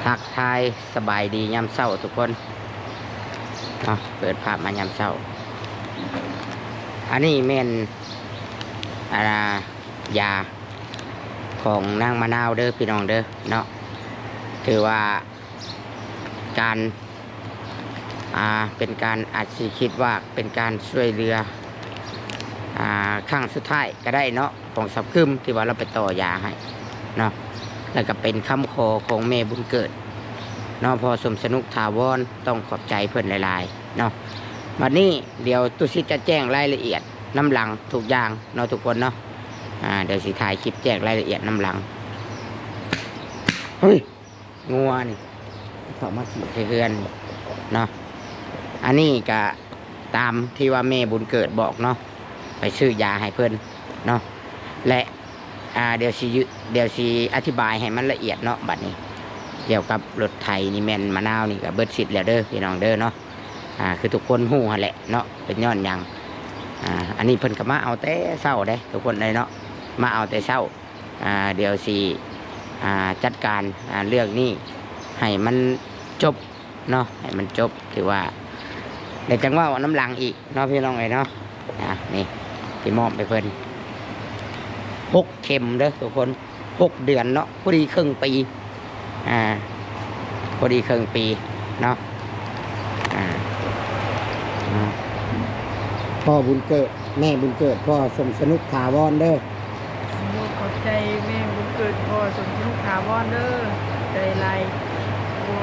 ທັກທາຍສະບາຍດີຍາມເຊົ້າທຸກຄົນເນາະ, ເປີດພາບມາຍາມເຊົ້າ. ອັນນີ້ແມ່ນ ອ່າ ຢາຂອງນາງມະນາວເດີພີ່ນ້ອງເດີເນາະ, ຖືວ່າການ ອ່າ ເປັນການ ອາດຊິຄິດວ່າເປັນການຊ່ວຍເຫຼືອ ອ່າ ຄັ້ງສຸດທ້າຍກໍໄດ້ເນາະ ຂອງສາວກຶມ ທີ່ວ່າລາວໄປຕໍ່ຢາໃຫ້ເນາະ, ແລ້ວກໍເປັນຄຳຂໍຂອງແມ່ບຸນເກີດເນາະ, ພໍ່ສົມສະໜຸກຖາວອນ ຕ້ອງຂອບໃຈເພິ່ນຫຼາຍໆເນາະ. ບັດນີ້ດຽວຕຸສິດຈະແຈ້ງລາຍລະອຽດນຳຫຼັງທຸກຢ່າງເນາະທຸກຄົນເນາະ, ອ່າ ດຽວຊິຖ່າຍຄລິບແຈ້ງລາຍລະອຽດນຳຫຼັງ. ເຮີ້ຍ! ງົວນີ້ເຂົ້າມາຂີ້ໃສ່ເຮືອນນີ້ເນາະ. ອັນນີ້ກະຕາມທີ່ວ່າແມ່ບຸນເກີດບອກເນາະ, ໄປຊື້ຢາໃຫ້ເພິ່ນເນາະ ແລະ ອ່າ ດຽວຊິ ດຽວຊິອະທິບາຍໃຫ້ມັນລະອຽດເນາະ. ບັດນີ້ກ່ຽວກັບລົດໄຖນີ້ແມ່ນມະນາວນີ້ກະເບິດສິດແລ້ວເດີພີ່ນ້ອງເດີເນາະ, ອ່າ ຄືທຸກຄົນຮູ້ຫັ້ນແຫຼະເນາະ ເປັນຍ້ອນຫຍັງ. ອ່າ ອັນນີ້ເພິ່ນກະມາເອົາແຕ່ເຊົ້າເດ້ທຸກຄົນເອີຍເນາະ, ມາເອົາແຕ່ເຊົ້າ. ອ່າ ດຽວຊິ ອ່າ ຈັດການ ອ່າ ເລື່ອງນີ້ໃຫ້ມັນຈົບເນາະ, ໃຫ້ມັນຈົບ. ຖືວ່າ ແລ້ວຈັ່ງເວົ້ານຳຫຼັງອີກເນາະ ພີ່ນ້ອງເອີຍເນາະ. ອ່າ ນີ້ ຊິມອບໃຫ້ເພິ່ນ ຫົກເຂັມເດີທຸກຄົນ, ຫົກເດືອນເນາະ, ພໍດີເຄິ່ງປີ. ອ່າ ພໍດີເຄິ່ງປີເນາະ. ອ່າ ເນາະ ພໍ່ບຸນເກີດ ແມ່ບຸນເກີດ ພໍ່ສົມສະໜຸກຖາວອນເດີ. ຂອບໃຈແມ່ບຸນເກີດ ພໍ່ສົມສະໜຸກຖາວອນເດີ, ໃຈຫຼາຍ. ບໍ່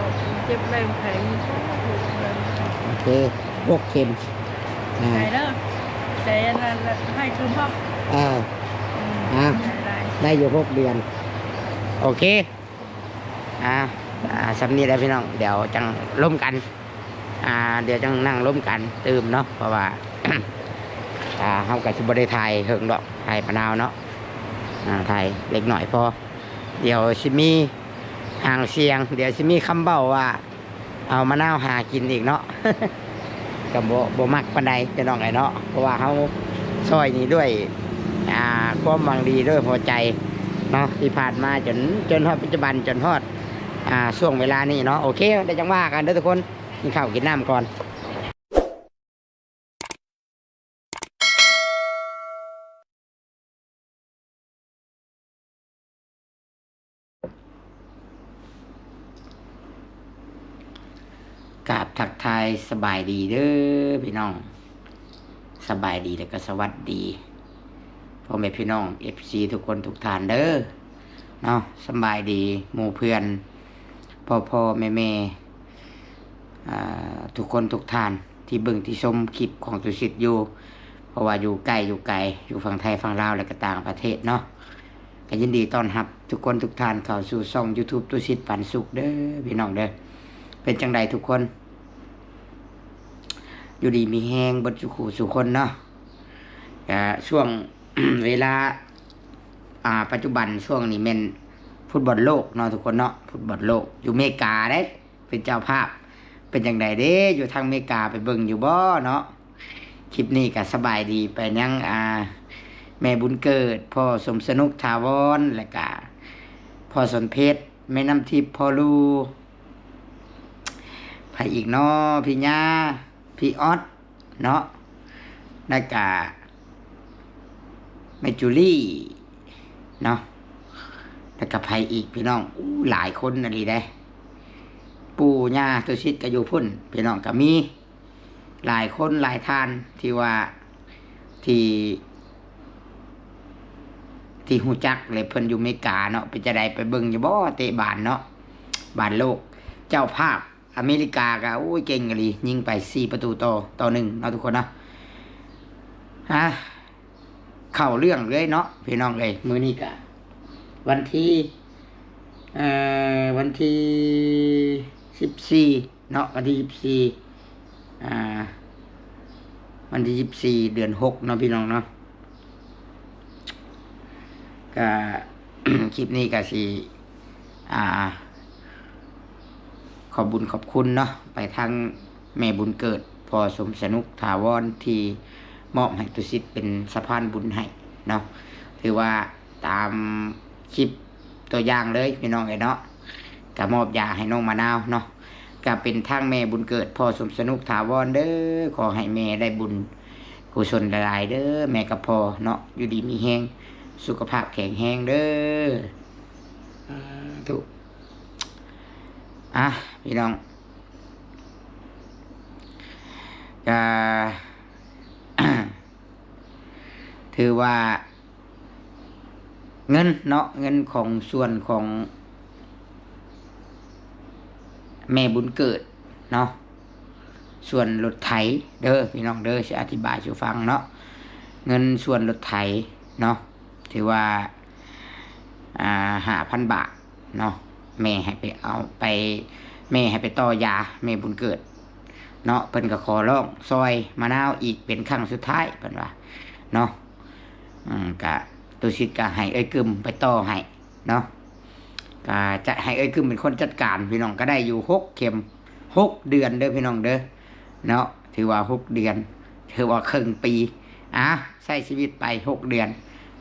ເຈັບໄດ້ໄຂ້ມີທຸກເດືອນ. ໂອເຄ ຫົກເຂັມ. ອ່າ ໃຈເດີ ໃຈອັນນັ້ນໃຫ້ຄືມອບ. ເອີ ອືມ ອ່າ ໄດ້ ໄດ້ຢູ່ຫົກເດືອນ. ໂອເຄ. ອ່າ ອ່າ ສ່ຳນີ້ແຫຼະພີ່ນ້ອງ, ດຽວຈັ່ງລົມກັນ. ອ່າ ດຽວຈັ່ງນັ່ງລົມກັນຕື່ມເນາະ, ເພາະວ່າ ອ່າ ເຮົາກໍຊິບໍ່ໄດ້ຖ່າຍເຫິງດອກ, ຖ່າຍປານາວເນາະ, ອ່າ ຖ່າຍເລັກນ້ອຍພໍ. ດຽວຊິມີຫາງສຽງ, ດຽວຊິມີຄຳເວົ້າວ່າ ເອົາມະນາວຫາກິນອີກເນາະ, ກໍບໍ່ ບໍ່ມັກປານໃດພີ່ນ້ອງເອີຍເນາະ, ເພາະວ່າເຮົາຊ່ອຍນີ້ດ້ວຍ ອ່າ ຄວາມຫວັງດີ ດ້ວຍຫົວໃຈເນາະ ທີ່ຜ່ານມາຈົນ ຈົນຮອດປັດຈຸບັນ ຈົນຮອດ ອ່າ ຊ່ວງເວລານີ້ເນາະ. ໂອເຄ ດຽວຈັ່ງວ່າກັນເດີທຸກຄົນ, ກິນເຂົ້າກິນນ້ຳກ່ອນ. ກາບທັກທາຍສະບາຍດີເດີພີ່ນ້ອງ, ສະບາຍດີ ແລ້ວກໍສະຫວັດດີພໍ່ແມ່ພີ່ນ້ອງ ເອັຟຊີ ທຸກຄົນທຸກທ່ານເດີເນາະ. ສະບາຍດີໝູ່ເພື່ອນ ພໍ່ໆ ແມ່ໆ ອ່າ ທຸກຄົນທຸກທ່ານ ທີ່ເບິ່ງທີ່ຊົມຄລິບຂອງຕຸສິດຢູ່, ເພາະວ່າຢູ່ໃກ້ຢູ່ໄກ ຢູ່ຝັ່ງໄທຝັ່ງລາວ ແລະກໍຕ່າງປະເທດເນາະ, ກໍຍິນດີຕ້ອນຮັບທຸກຄົນທຸກທ່ານເຂົ້າສູ່ຊ່ອງ YouTube ຕຸສິດປັນສຸກເດີພີ່ນ້ອງເດີ. ເປັນຈັ່ງໃດທຸກຄົນ? ຢູ່ດີມີແຮງເບິດສູ່ຄູ່ສູ່ຄົນເນາະ. ກະຊ່ວງເວລາ ອ່າ ປັດຈຸບັນຊ່ວງນີ້ແມ່ນຟຸດບອນໂລກເນາະທຸກຄົນເນາະ, ຟຸດບອນໂລກຢູ່ເມກາເດ້ ເປັນເຈົ້າພາບ. ເປັນຈັ່ງໃດເດ້ ຢູ່ທາງເມກາ ໄປເບິ່ງຢູ່ບໍ່ເນາະ? ຄລິບນີ້ກໍສະບາຍດີໄປຍັງ ອ່າ ແມ່ບຸນເກີດ ພໍ່ສົມສະໜຸກ ຖາວອນ ແລະກະພໍ່ສົນເພັດ ແມ່ນ້ຳທິບ ພໍ່ລູ ໃຜອີກເນາະ? ພີ່ຍາ ພີ່ອອດ ເນາະ ແລ້ວກະແມ່ຈູລີເນາະ, ແລ້ວກະໃຜອີກພີ່ນ້ອງ? ອູ້ ຫຼາຍຄົນອີ່ຫຼີເດ້. ປູ່ຍ່າຕຸສິດກໍຢູ່ພຸ້ນ ພີ່ນ້ອງ, ກໍມີຫຼາຍຄົນຫຼາຍທ່ານທີ່ວ່າ ທີ່ ທີ່ຮູ້ຈັກ ແລະເພິ່ນຢູ່ເມກາເນາະ. ເປັນຈັ່ງໃດ ໄປເບິ່ງຢູ່ບໍ່? ເຕະບານເນາະ ບານໂລກ ເຈົ້າພາບ ອາເມລິກາກໍ ໂອ້ຍ ເກັ່ງອີ່ຫຼີ, ຍິງໄປສີ່ປະຕູຕໍ່ ຕໍ່ໜຶ່ງເນາະທຸກຄົນເນາະ. ອ່າ ເຂົ້າເລື່ອງເລີຍເນາະພີ່ນ້ອງເອີຍ, ມື້ນີ້ກໍວັນທີ ເອີ ວັນທີສິບສີ່ເນາະ, ວັນທີສິບສີ່ ອ່າ ວັນທີສິບສີ່ ເດືອນຫົກເນາະພີ່ນ້ອງເນາະ. ກໍ ຄລິບນີ້ກໍຊິ ອ່າ ຂອບບຸນຂອບຄຸນເນາະ ໄປທາງແມ່ບຸນເກີດ ພໍ່ສົມສະໜຸກ ຖາວອນ ທີ່ມອບໃຫ້ຕຸສິດເປັນສະພານບຸນໃຫ້ເນາະ. ຖືວ່າຕາມຄລິບຕົວຢ່າງເລີຍພີ່ນ້ອງເອີຍເນາະ, ກະມອບຢາໃຫ້ນ້ອງມະນາວເນາະ ກະເປັນທາງແມ່ບຸນເກີດ ພໍ່ສົມສະໜຸກ ຖາວອນເດີ. ຂໍໃຫ້ແມ່ໄດ້ບຸນກຸສົນຫຼາຍໆເດີ ແມ່ກັບພໍ່ເນາະ ຢູ່ດີມີແຮງ ສຸຂະພາບແຂງແຮງເດີ ສາທຸ. ອ່ະ ພີ່ນ້ອງ ກະ ຖືວ່າເງິນເນາະ ເງິນຂອງ ສ່ວນຂອງແມ່ບຸນເກີດເນາະ ສ່ວນລົດໄຖເດີ ພີ່ນ້ອງເດີ ຊິອະທິບາຍສູ່ຟັງເນາະ. ເງິນສ່ວນລົດໄຖເນາະ ຖືວ່າ ອ່າ ຫ້າພັນບາດເນາະ ແມ່ໃຫ້ໄປເອົາໄປ ແມ່ໃຫ້ໄປຕໍ່ຢາແມ່ບຸນເກີດເນາະ. ເພິ່ນກໍຂໍຮ້ອງຊ່ອຍມະນາວອີກເປັນຄັ້ງສຸດທ້າຍ ເພິ່ນວ່າເນາະ. ອືມ ກະ ຕຸສິດກະໃຫ້ເອື້ອຍກຶມໄປຕໍ່ໃຫ້ເນາະ ກະຈະໃຫ້ເອື້ອຍກຶມເປັນຄົນຈັດການ ພີ່ນ້ອງ. ກະໄດ້ຢູ່ຫົກເຂັມ ຫົກເດືອນເດີ ພີ່ນ້ອງເດີ ເນາະ. ຖືວ່າຫົກເດືອນ ຖືວ່າເຄິ່ງປີ ອ່າ ໃຊ້ຊີວິດໄປຫົກເດືອນ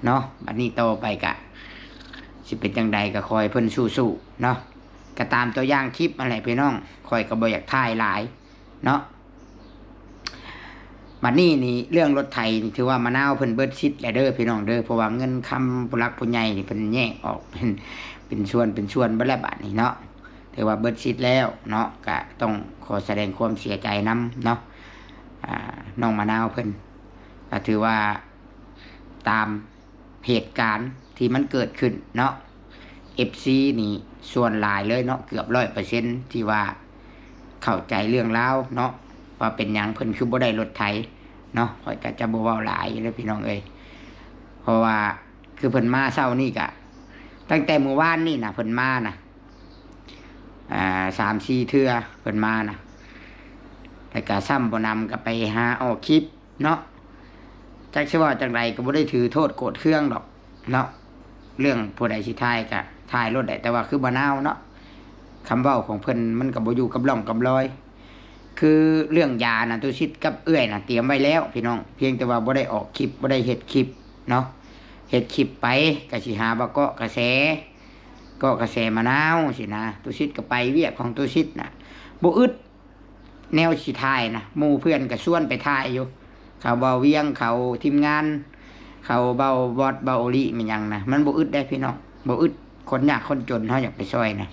ເນາະ. ບັດນີ້ຕໍ່ໄປກະຊິເປັນຈັ່ງໃດ ກະຂໍໃຫ້ເພິ່ນສູ້ໆເນາະ. ກະຕາມຕົວຢ່າງຄລິບຫັ້ນແຫຼະ ພີ່ນ້ອງ ຂ້ອຍກະບໍ່ຢາກຖ່າຍຫຼາຍເນາະ. ບັດນີ້ນີ້ ເລື່ອງລົດໄຖນີ້ ຖືວ່າມະນາວເພິ່ນເບິດສິດແລ້ວເດີ ພີ່ນ້ອງເດີ ເພາະວ່າເງິນຄຳຜູ້ຫຼັກຜູ້ໃຫຍ່ນີ້ ເພິ່ນແຍກອອກເປັນ ເປັນສ່ວນເປັນສ່ວນເບິດແລ້ວບາດນີ້ເນາະ. ຖືວ່າເບິດສິດແລ້ວເນາະ ກະຕ້ອງຂໍສະແດງຄວາມເສຍໃຈນຳເນາະ ອ່າ ນ້ອງມະນາວເພິ່ນ. ກະຖືວ່າຕາມເຫດການທີ່ມັນເກີດຂຶ້ນເນາະ ເອັຟຊີນີ້ສ່ວນຫຼາຍເລີຍເນາະ ເກືອບຮ້ອຍເປີເຊັນ ທີ່ວ່າເຂົ້າໃຈເລື່ອງລາວເນາະ ວ່າເປັນຫຍັງເພິ່ນຄືບໍ່ໄດ້ລົດໄຖເນາະ. ຂ້ອຍກະຈະບໍ່ເວົ້າຫຼາຍເດີ ພີ່ນ້ອງເອີຍ ເພາະວ່າຄືເພິ່ນມາເຊົ້ານີ້ກະ ຕັ້ງແຕ່ມື້ວານນີ້ນະ ເພິ່ນມານະ ອ່າ ສາມສີ່ເທື່ອເພິ່ນມານະ ແລ້ວກະຊ້ຳບໍ່ນຳກະໄປຫາອອກຄລິບເນາະ. ຈັກຊິເວົ້າຈັ່ງໃດ ກະບໍ່ໄດ້ຖືໂທດໂກດເຄືອງດອກເນາະ ເລື່ອງຜູ້ໃດຊິຖ່າຍກະຖ່າຍໂລດແຫຼະ ແຕ່ວ່າຄືບໍ່ນາວເນາະ ຄຳເວົ້າຂອງເພິ່ນມັນກະບໍ່ຢູ່ກັບຮ່ອງກັບລອຍ. ຄືເລື່ອງຢານະ ຕຸສິດກັບເອື້ອຍນະຕຽມໄວ້ແລ້ວ ພີ່ນ້ອງ ພຽງແຕ່ວ່າບໍ່ໄດ້ອອກຄລິບ ບໍ່ໄດ້ເຮັດຄລິບເນາະ. ເຮັດຄລິບໄປກະຊິຫາວ່າເກາະກະແສ ເກາະກະແສມະນາວຊີ້ນະ. ຕຸສິດກະໄປວຽກຂອງຕຸສິດນະ ບໍ່ອຶດແນວຊິຖ່າຍນະ ໝູ່ເພື່ອນກະຊວນໄປຖ່າຍຢູ່ ເຂົາເບົາວຽງ ເຂົາທີມງານ ເຂົາເບົາບອດ ເບົາໂອລິ ແມ່ນຫຍັງນະ ມັນບໍ່ອຶດເດ້ ພີ່ນ້ອງ ບໍ່ອຶດ. ຄົນຍາກຄົນຈົນເຮົາຢາກໄປຊ່ອຍນະ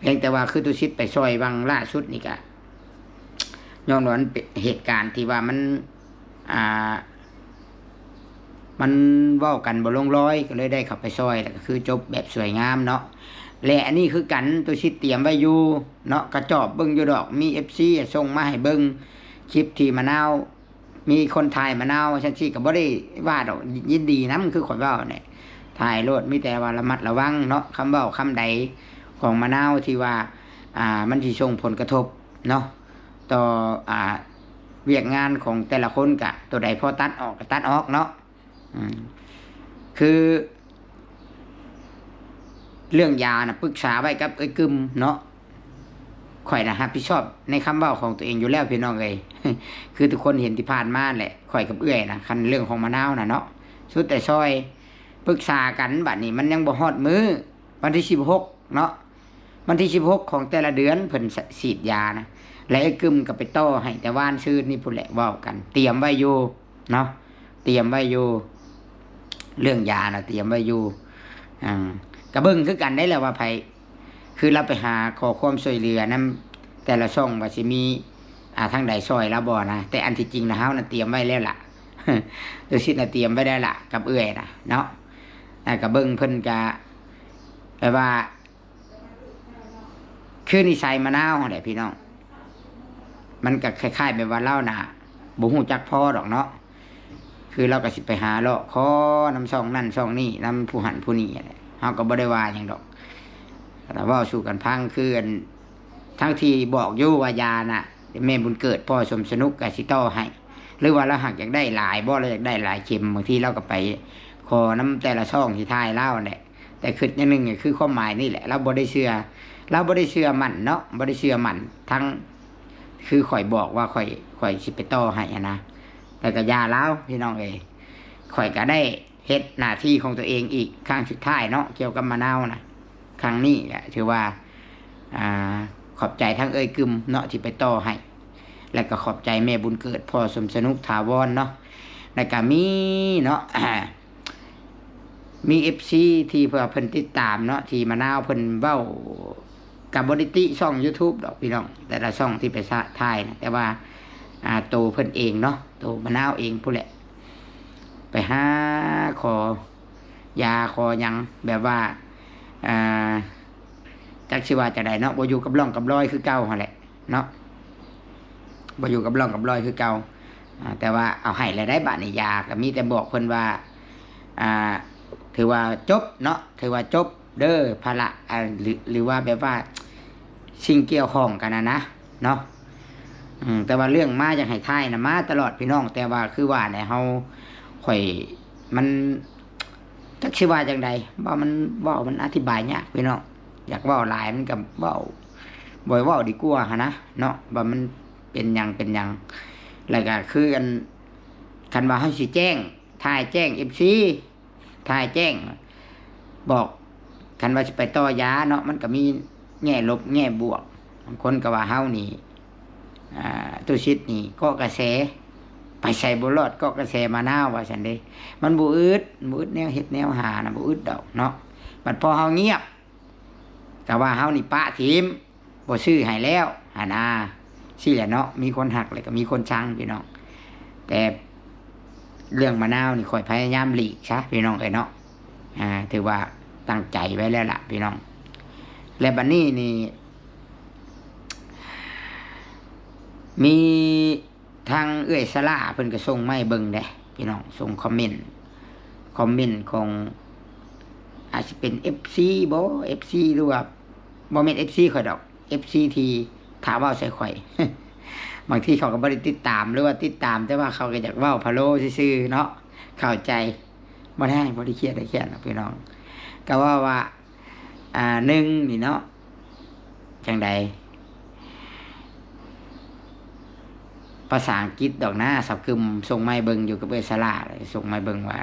ພຽງແຕ່ວ່າຄືຕຸສິດໄປຊ່ອຍຫວ່າງລ່າສຸດນີ້ກະ ຍ້ອນວ່າມັນເປັນເຫດການທີ່ວ່າມັນ ອ່າ ມັນເວົ້າກັນບໍ່ລົງລອຍ ກະເລີຍໄດ້ເຂົ້າໄປຊ່ອຍ ແລ້ວກະຄືຈົບແບບສວຍງາມເນາະ. ແລະ ອັນນີ້ຄືກັນ ຕຸສິດຕຽມໄວ້ຢູ່ເນາະ ກະຈອບເບິ່ງຢູ່ດອກ ມີເອັຟຊີສົ່ງມາໃຫ້ເບິ່ງ ຄລິບທີ່ມະນາວ ມີຄົນຖ່າຍມະນາວ ຈັ່ງຊີ້ກະບໍ່ໄດ້ວ່າດອກ ຍິນດີນຳ ຄືຂ້ອຍເວົ້າແຫຼະ ຖ່າຍໂລດ ມີແຕ່ວ່າລະມັດລະວັງເນາະ ຄຳເວົ້າຄຳໃດຂອງມະນາວທີ່ວ່າ ອ່າ ມັນຊິສົ່ງຜົນກະທົບເນາະ ຕໍ່ ອ່າ ວຽກງານຂອງແຕ່ລະຄົນ ກະໂຕໃດພໍຕັດອອກກະຕັດອອກເນາະ. ອືມ ຄືເລື່ອງຢານະ ປຶກສາໄວ້ກັບເອື້ອຍກຶມເນາະ ຂ້ອຍນະຮັບຜິດຊອບໃນຄຳເວົ້າຂອງຕົວເອງຢູ່ແລ້ວ ພີ່ນ້ອງເອີຍ ຄືທຸກຄົນເຫັນທີ່ຜ່ານມາແຫຼະ ຂ້ອຍກັບເອື້ອຍນະ ຄັນເລື່ອງຂອງມະນາວນະເນາະ ສຸດແຕ່ຊ່ອຍ ປຶກສາກັນ. ບາດນີ້ມັນຍັງບໍ່ຮອດມື້ ວັນທີສິບຫົກເນາະ ວັນທີສິບຫົກຂອງແຕ່ລະເດືອນເພິ່ນ ສ- ສີດຢານະ ແລະ ເອື້ອຍກຶມກະໄປຕໍ່ໃຫ້ແຕ່ວານຊືນນີ້ພຸ້ນແຫຼະ ເວົ້າກັນ ຕຽມໄວ້ຢູ່ເນາະ ຕຽມໄວ້ຢູ່ ເລື່ອງຢານະຕຽມໄວ້ຢູ່. ອ່າ ກະເບິ່ງຄືກັນໄດ໋ແຫຼະວ່າໃຜ ຄືລາວໄປຫາຂໍຄວາມຊ່ວຍເຫຼືອນຳແຕ່ລະຊ່ອງວ່າຊິມີ ອ່າ ທາງໃດຊ່ອຍລາວບໍ່ນະ ແຕ່ອັນທີ່ຈິງນະ ເຮົານະຕຽມໄວ້ແລ້ວລະ ຕຸສິດນະຕຽມໄວ້ແລ້ວລະກັບເອື້ອຍນະເນາະ. ອ່າ ກະເບິ່ງເພິ່ນກະແບບວ່າ ຄືນິໄສມະນາວຫັ້ນແຫຼະພີ່ນ້ອງ ມັນກະຄ້າຍໆແບບວ່າລາວນະບໍ່ຮູ້ຈັກພໍດອກເນາະ ຄືລາວກະຊິໄປຫາເລາະຂໍນຳຊ່ອງນັ້ນຊ່ອງນີ້ ນຳຜູ້ຫັ້ນຜູ້ນີ້ຫັ້ນແຫຼະ ເຮົາກະບໍ່ໄດ້ວ່າຫຍັງດອກ ເວົ້າສູ່ກັນຟັງ ຄືອັນ ທັງທີ່ບອກຢູ່ວ່າຢານະ ແມ່ບຸນເກີດ ພໍ່ສົມສະໜຸກກະຊິຕໍ່ໃຫ້ ຫຼືວ່າລາວຫາກຢາກໄດ້ຫຼາຍບໍ່ ລາວຢາກໄດ້ຫຼາຍເຂັມ ບາງທີລາວກະໄປຂໍນຳແຕ່ລະຊ່ອງທີ່ຖ່າຍລາວຫັ້ນແຫຼະ. ແຕ່ຄຶດຢ່າງໜຶ່ງ ຄືຄວາມໝາຍນີ້ແຫຼະ ລາວບໍ່ໄດ້ເຊື່ອ ລາວບໍ່ໄດ້ເຊື່ອໝັ້ນເນາະ ບໍ່ໄດ້ເຊື່ອໝັ້ນ ທັງ ຄືຂ້ອຍບອກວ່າຂ້ອຍ ຂ້ອຍຊິໄປຕໍ່ໃຫ້ຫັ້ນນະ ແຕ່ກະຢ່າລາວ ພີ່ນ້ອງເອີຍ ຂ້ອຍກະໄດ້ເຮັດໜ້າທີ່ຂອງຕົວເອງອີກຄັ້ງສຸດທ້າຍເນາະ ກ່ຽວກັບມະນາວນະ ຄັ້ງນີ້ກະຖືວ່າ ອ່າ ຂອບໃຈທັງເອື້ອຍກຶມເນາະ ທີ່ໄປຕໍ່ໃຫ້ ແລະກະຂອບໃຈແມ່ບຸນເກີດ ພໍ່ສົມສະໜຸກ ຖາວອນເນາະ ແລະກະມີເນາະ ມີເອັຟຊີທີ່ເພື່ອເພິ່ນຕິດຕາມເນາະ ທີ່ມະນາວເພິ່ນເວົ້າ ກະບໍ່ໄດ້ຕິຊ່ອງຢູທູບດອກພີ່ນ້ອງ ແຕ່ລະຊ່ອງທີ່ໄປສະ ຖ່າຍນະ ແຕ່ວ່າ ອ່າ ໂຕເພິ່ນເອງເນາະ ໂຕມະນາວເອງພຸ້ນແຫຼະ ໄປຫາຂໍຢາຂໍຫຍັງ ແບບວ່າ ອ່າ ຈັກຊິວ່າຈັ່ງໃດເນາະ ບໍ່ຢູ່ກັບຮ່ອງກັບລອຍຄືເກົ່າຫັ້ນແຫຼະເນາະ ບໍ່ຢູ່ກັບຮ່ອງກັບລອຍຄືເກົ່າ ອ່າ ແຕ່ວ່າເອົາໃຫ້ແລ້ວໄດ໋ ບາດນີ້ຢາ ກະມີແຕ່ບອກເພິ່ນວ່າ ອ່າ ຖືວ່າຈົບເນາະ ຖືວ່າຈົບເດີ ພາລະ ອ່າ ຫຼື ຫຼືວ່າແບບວ່າສິ່ງກ່ຽວຂ້ອງກັນນະນະເນາະ ອືມ ແຕ່ວ່າເລື່ອງມາຢາກໃຫ້ຖ່າຍນະ ມາຕະຫຼອດພີ່ນ້ອງ ແຕ່ວ່າຄືວ່າແຫຼະ ເຮົາ ຂ້ອຍ ມັນ ຈັກຊິວ່າຈັ່ງໃດ ວ່າມັນ ເວົ້າມັນອະທິບາຍຍາກພີ່ນ້ອງ ຢາກເວົ້າຫຼາຍມັນກະເວົ້າ ບໍ່ເວົ້າດີກວ່າຫັ້ນນະເນາະ ວ່າມັນເປັນຫຍັງເປັນຫຍັງ ແລ້ວກະຄືອັນ ຄັນວ່າເຮົາຊິແຈ້ງ ຖ່າຍແຈ້ງເອັຟຊີ ຖ່າຍແຈ້ງ ບອກ ຄັນວ່າຊິໄປຕໍ່ຢາເນາະ ມັນກະມີແງ່ລົບແງ່ບວກ ບາງຄົນກະວ່າເຮົານີ້ ອ່າ ຕຸສິດນີ້ເກາະກະແສ ໄປໃສບໍ່ລອດ ເກາະກະແສມະນາວວ່າຊັ້ນເດ້ ມັນບໍ່ອຶດ ບໍ່ອຶດແນວເຮັດແນວຫານະ ບໍ່ອຶດດອກເນາະ ບັດພໍເຮົາງຽບ ກະວ່າເຮົານີ້ປະຖິ້ມ ບໍ່ຊື້ໃຫ້ແລ້ວຫັ້ນນາ ຊີ້ແຫຼະເນາະ ມີຄົນຮັກ ແລ້ວກະມີຄົນຊັງພີ່ນ້ອງ ແຕ່ເລື່ອງມະນາວນີ້ ຂ້ອຍພະຍາຍາມຫຼີກຊະພີ່ນ້ອງເອີຍເນາະ ອ່າ ຖືວ່າຕັ້ງໃຈໄວ້ແລ້ວລະພີ່ນ້ອງ ແລະບັດນີ້ນີ້ ມີ ທາງເອື້ອຍສາລາເພິ່ນກະສົ່ງມາໃຫ້ເບິ່ງເດ້ພີ່ນ້ອງ ສົ່ງຄອມເມັນ ຄອມເມັນຂອງ ອາດຊິເປັນເອັຟຊີບໍ ເອັຟຊີ ຫຼືວ່າ ບໍ່ແມ່ນເອັຟຊີຂ້ອຍດອກ ເອັຟຊີທີ່ຖ້າເວົ້າໃສ່ຂ້ອຍ ບາງທີເຂົາກະບໍ່ໄດ້ຕິດຕາມ ຫຼືວ່າຕິດຕາມ ແຕ່ວ່າເຂົາກະຢາກເວົ້າພະໂລ້ຊື່ໆເນາະ ເຂົ້າໃຈ ບໍ່ໄດ້ ບໍ່ໄດ້ຄຽດໄດ້ແຄ້ນດອກພີ່ນ້ອງ ກະເວົ້າວ່າ ອ່າ ໜຶ່ງນີ້ເນາະ ຈັ່ງໃດ ພາສາອັງກິດດອກນາ ສາວກຶມສົ່ງມາໃຫ້ເບິ່ງຢູ່ກັບເອື້ອຍສາລາ ສົ່ງມາໃຫ້ເບິ່ງວ່າ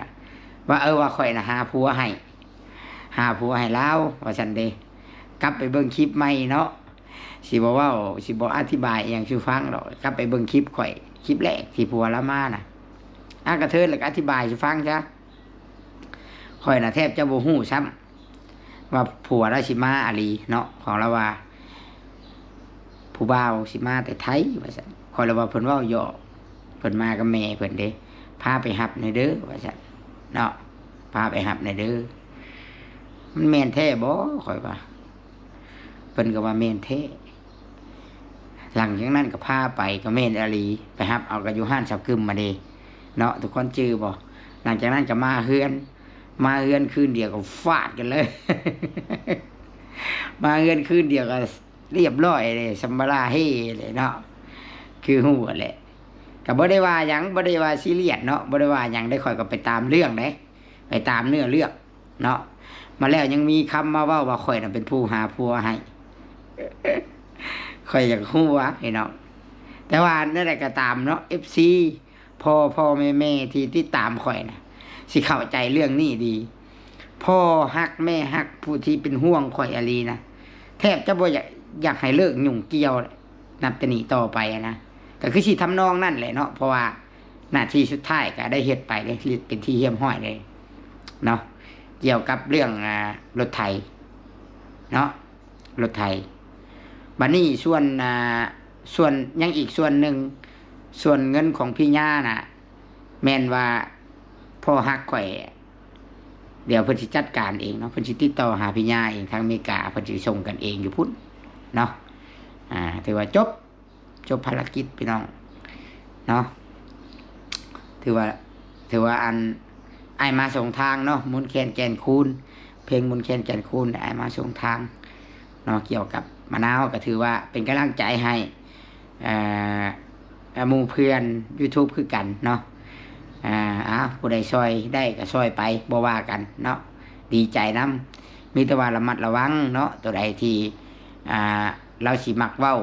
ວ່າ ເອີ ວ່າຂ້ອຍນະຫາຜົວໃຫ້ ຫາຜົວໃຫ້ລາວວ່າຊັ້ນເດ້ ກັບໄປເບິ່ງຄລິບໃໝ່ເນາະ ຊິບໍ່ເວົ້າ ຊິບໍ່ອະທິບາຍອີ່ຫຍັງສູ່ຟັງດອກ ກັບໄປເບິ່ງຄລິບຂ້ອຍ ຄລິບແລກທີ່ຜົວລາວມານະ ອາ ກະເທີນລະກະອະທິບາຍສູ່ຟັງຊະ ຂ້ອຍນະແທບຈະບໍ່ຮູ້ຊ້ຳ ວ່າຜົວລາວຊິມາອີ່ຫຼີເນາະ ຂອງລາວວ່າ ຜູ້ບ່າວຊິມາແຕ່ໄທວ່າຊັ້ນ ຂ້ອຍລະວ່າເພິ່ນເວົ້າຢອກ ເພິ່ນມາກັບແມ່ເພິ່ນເດ້ ພາໄປຮັບແດ່ເດີວ່າຊັ້ນເນາະ ພາໄປຮັບແດ່ເດີ ມັນແມ່ນແທ້ບໍ່ ຂ້ອຍວ່າ ເພິ່ນກະວ່າແມ່ນແທ້ ຫຼັງຈາກນັ້ນກະພາໄປ ກະແມ່ນອີ່ຫຼີ ໄປຮັບເອົາກະຢູ່ຮ້ານສາວກຶມມາເດ້ເນາະ ທຸກຄົນຈື່ບໍ່ ຫຼັງຈາກນັ້ນກະມາເຮືອນ ມາເຮືອນຄືນດຽວກະຟາດກັນເລີຍ ມາເຮືອນຄືນດຽວກະລຽບຮ້ອຍເລີຍ ສຳບາລາເຮເລີຍເນາະ ຄືຮູ້ຫັ້ນແຫຼະ ກະບໍ່ໄດ້ວ່າຫຍັງ ບໍ່ໄດ້ວ່າຊີຣຽສເນາະ ບໍ່ໄດ້ວ່າຫຍັງເດ້ ຂ້ອຍກະໄປຕາມເລື່ອງເດ້ ໄປຕາມເນື້ອເລື່ອງເນາະ ມາແລ້ວຍັງມີຄຳມາເວົ້າວ່າຂ້ອຍນະເປັນຜູ້ຫາຜົວໃຫ້ ຂ້ອຍຢາກຮູ້ວ່າພີ່ນ້ອງ ແຕ່ວ່າແນວໃດກະຕາມເນາະ ເອັຟຊີ ພໍ່ໆແມ່ໆທີ່ຕິດຕາມຂ້ອຍນະ ຊິເຂົ້າໃຈເລື່ອງນີ້ດີ ພໍ່ຮັກແມ່ຮັກ ຜູ້ທີ່ເປັນຫ່ວງຂ້ອຍອີ່ຫຼີນະ ແທບຈະບໍ່ຢາກ ຢາກໃຫ້ເລີກຫຍຸ້ງກ່ຽວ ນັບແຕ່ນີ້ຕໍ່ໄປນະ ກະຄືຊິທຳນອງນັ້ນແຫຼະເນາະ ເພາະວ່າໜ້າທີ່ສຸດທ້າຍກະໄດ້ເຮັດໄປເດ້ ເປັນທີ່ຮຽບຮ້ອຍເດ້ເນາະ ກ່ຽວກັບເລື່ອງ ອ່າ ລົດໄຖເນາະ ລົດໄຖ ບາດນີ້ສ່ວນ ອ່າ ສ່ວນ ຍັງອີກສ່ວນໜຶ່ງ ສ່ວນເງິນຂອງພີ່ຍ່ານະ ແມ່ນວ່າພໍ່ຮັກຂ້ອຍ ດຽວເພິ່ນຊິຈັດການເອງເນາະ ເພິ່ນຊິຕິດຕໍ່ຫາພີ່ຍ່າເອງ ທາງເມກາ ເພິ່ນຊິສົ່ງກັນເອງຢູ່ພຸ້ນເນາະ ອ່າ ຖືວ່າຈົບ ຈົບພາລະກິດພີ່ນ້ອງເນາະ ຖືວ່າ ຖືວ່າອັນ ອ້າຍມາສົ່ງທາງເນາະ ມົນແຄນແກ່ນຄູນ ເພງມົນແຄນແກ່ນຄູນ ອ້າຍມາສົ່ງທາງເນາະ ກ່ຽວກັບມະນາວ ກະຖືວ່າເປັນກຳລັງໃຈໃຫ້ ເອີ ໝູ່ເພື່ອນຢູທູບຄືກັນເນາະ ອ່າ ຜູ້ໃດຊ່ອຍໄດ້ກະຊ່ອຍໄປ ບໍ່ວ່າກັນເນາະ ດີໃຈນຳ ມີແຕ່ວ່າລະມັດລະວັງເນາະ ໂຕໃດທີ່ ອ່າ ລາວຊິມັກເວົ້າ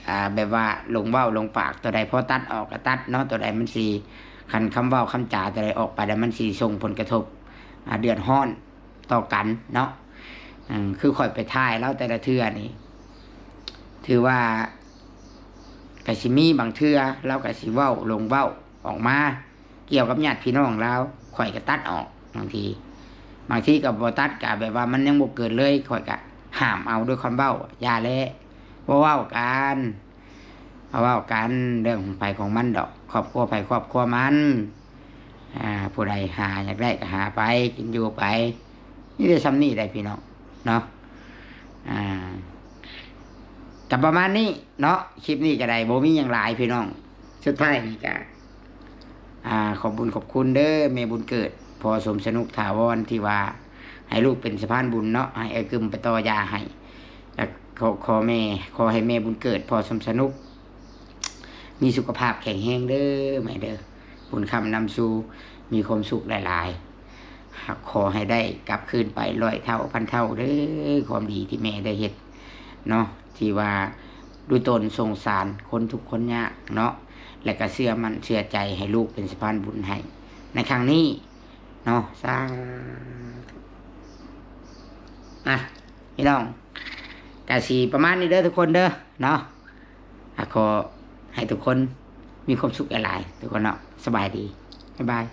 ອ່າ ແບບວ່າຫຼົງເວົ້າຫຼົງປາກ ໂຕໃດພໍຕັດອອກກະຕັດເນາະ ໂຕໃດມັນຊິ ຄັນຄຳເວົ້າຄຳຈາໂຕໃດອອກໄປແລ້ວ ມັນຊິສົ່ງຜົນກະທົບ ອ່າ ເດືອດຮ້ອນຕໍ່ກັນເນາະ ອືມ ຄືຂ້ອຍໄປຖ່າຍລາວແຕ່ລະເທື່ອນີ້ ຖືວ່າກະຊິມີບາງເທື່ອລາວກະຊິເວົ້າ ຫຼົງເວົ້າອອກມາ ກ່ຽວກັບຍາດພີ່ນ້ອງລາວ ຂ້ອຍກະຕັດອອກ ບາງທີ ບາງທີກະບໍ່ຕັດ ກະແບບວ່າມັນຍັງບໍ່ເກີດເລີຍ ຂ້ອຍກະຫ້າມເອົາດ້ວຍຄວາມເວົ້າ ຢ່າແຫຼະ ບໍ່ເວົ້າກັນ ເວົ້າກັນເລື່ອງຂອງໃຜຂອງມັນດອກ ຄອບຄົວໃຜຄອບຄົວມັນ ອາ ຜູ້ໃດຫາຢາກໄດ້ກະຫາໄປ ກິນຢູ່ໄປ ມີແຕ່ຊ່ຳນີ້ແຫຼະພີ່ນ້ອງເນາະ ອາ ກະປະມານນີ້ເນາະ ຄລິບນີ້ກະໄດ້ ບໍ່ມີຫຍັງຫຼາຍພີ່ນ້ອງ ສຸດທ້າຍນີ້ກະ ອາ ຂອບບຸນຂອບຄຸນເດີ ແມ່ບຸນເກີດ ພໍ່ສົມສະໜຸກ ຖາວອນ ທີ່ວ່າໃຫ້ລູກເປັນສະພານບຸນເນາະ ໃຫ້ອ້າຍກຶມໄປຕໍ່ຢາໃຫ້ ແລະ ຂໍ ຂໍແມ່ ຂໍໃຫ້ແມ່ບຸນເກີດ ພໍ່ສົມສະໜຸກ ມີສຸຂະພາບແຂງແຮງເດີແມ່ເດີ ບຸນຄ້ຳນຳສູ່ ມີຄວາມສຸກຫຼາຍໆ ຂໍໃຫ້ໄດ້ກັບຄືນໄປຮ້ອຍເທົ່າພັນເທົ່າເດີ ຄວາມດີທີ່ແມ່ໄດ້ເຮັດເນາະ ທີ່ວ່າດູຕົນສົງສານຄົນທຸກຄົນຍາກເນາະ ແລະກະເຊື່ອໝັ້ນເຊື່ອໃຈໃຫ້ລູກເປັນສະພານບຸນໃຫ້ໃນຄັ້ງນີ້ເນາະ ສາທຸ ອາ ພີ່ນ້ອງ ກະຊິປະມານນີ້ເດີທຸກຄົນເດີເນາະ ອາ ຂໍໃຫ້ທຸກຄົນມີຄວາມສຸກຫຼາຍໆ ທຸກຄົນເນາະ ສະບາຍດີ ບາຍບາຍ.